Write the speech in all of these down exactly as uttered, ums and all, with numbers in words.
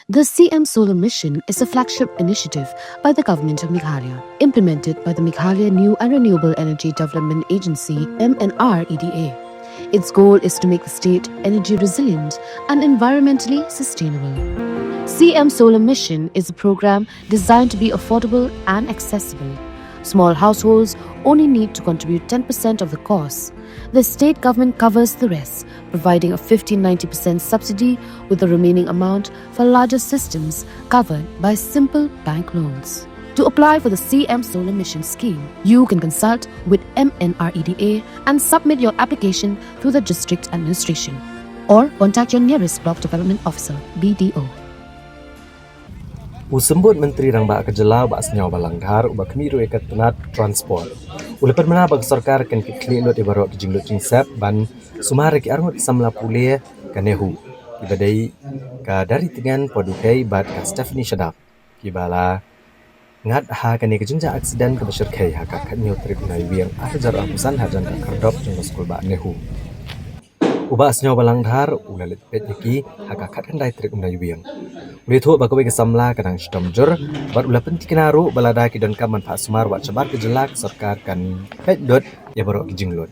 The C M Solar Mission is a flagship initiative by the Government of Meghalaya, implemented by the Meghalaya New and Renewable Energy Development Agency, M N R E D A. Its goal is to make the state energy resilient and environmentally sustainable. C M Solar Mission is a program designed to be affordable and accessible. Small households only need to contribute ten percent of the cost. The state government covers the rest, providing a fifty ninety percent subsidy, with the remaining amount for larger systems covered by simple bank loans. To apply for the C M Solar Mission scheme, you can consult with M N R E D A and submit your application through the district administration, or contact your nearest block development officer, B D O. U Symbud Myntri Rangbah ka Jylla, Bah Sniawbhalang Dhar, uba khmih ruh ïa ka tnat transport, u la pynbna ba ka sorkar kan kit khlieh lut ïa baroh ki jinglut jingsep ban sumar ïa ki arngut samla pule ka NEHU, kiba dei ka Dari Tngen Padukhei bad ka Stephanie Shadap, kiba la ngat ha kane ka jingjia aksiden kaba shyrkhei ha ka khathynñiew tarik u Naiwieng arhajar arphew san hajan ka khyrdop jong ka skul bah NEHU. U Bah Sniawbhalang Dhar u la leit peit ïa ki ha ka khatkhyndai tarik u Naiwieng. U la ïathuh ba kawei ka samla ka dang shitom jur, bad u la pynthikna ruh ba lada ki donkam ban phah sumar wat shabar ka jylla, ka sorkar kan peit lut ïa baroh ki jinglut.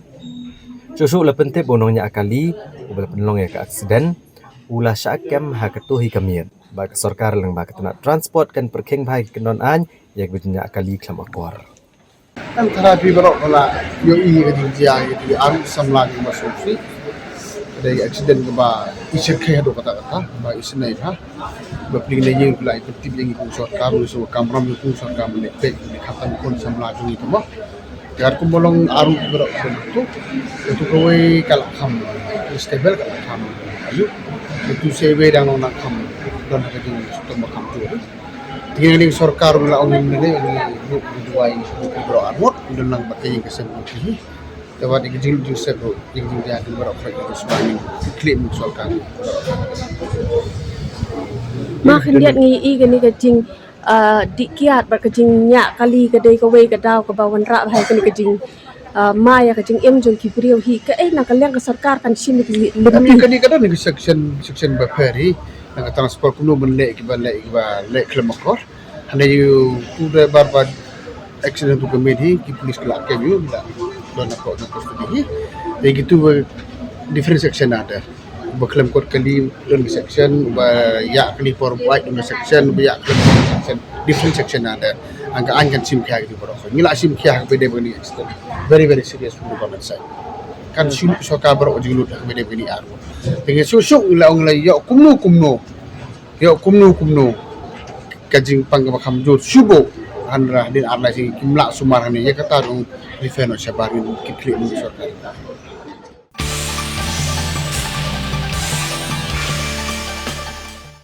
Shuh shuh u la pyntip ba u nongñiah kali uba la pynlong ïa ka aksiden u la shah kem ha kato hi ka miet, bad ka sorkar lyngba ka tnat transport kan pyrkhing bha ïa ki kyndon aiñ ïa kiba jingñiah kali khlem akor. Kan tharai phi baroh phi la ïohi ïa ka jingjia ïa ki arngut samla kiba sngewsih. Ka dei aksiden kaba i shyrkhei haduh katta katta, ba isynei bha. Ba phi la ïohi, phi la ïohi, phi la ïohi kum sorkar, u la shu kamram ïa kum sorkar mynne peit ïa ki khatsan khun samla jong ngi, kumba. Te katkum ba long arngut baroh phi la tu. Ïa tu kawei ka la kham stable, ka la kham ayu. Ïa tu sa iwei dang long dang kham don ha ka jingshitom ba kham jur. Te ngi, ngi sorkar u la ong ïa ngi, ngi duwai ïa ki baroh arngut, u don lang bad ka ïing ka sem jong ki hi. Te wat ïa ki jinglut jingsep ruh, ïa ki jingjia ki baroh, khreh ki shuwa, ngin kit khlieh mynta sorkar. Ma khyndiat ngi ïohi kane ka jing, ah, dih kiad bad ka jingñiah kali ka dei kawei ka daw kaba wanrah bha ïa kane ka jing, ah, ma ïa ka jingim jong ki briew hi. Kaei na ka liang ka sorkar kan shim ïa ki lynti? Kane, kane ka don ka section, section bapher hi. Na ka transport kumno ban leh kiba leh, kiba leh khlem akor. Hangne ïa utu u driver ba accident tu ka miet hi, ki police ki la kem ïa u, la don ha court, ha custody hi. Te kitu different section nada. Uba khlem kot kali don ka section, uba ïa kali por bike don ka section, uba ïa khlem section, different section nada. Hangta aiñ kan shim khia kitu baroh. Ngi la shim khia ha kaba dei ba kane accident. Very, very serious, kumno ba ngan sai. Kan shu sorkar baroh jinglut ha kaba dei ba kane ar. Te ngi shu shu ngi la ong la ïoh kumno kumno. Ïoh kumno kumno ka jingpang kaba kham jur shuh bha. Hynrei hadien ar lai sngi kim lah sumar hangne, ïa kata ruh refer noh shabar, ngin kit khlieh mynta sorkar.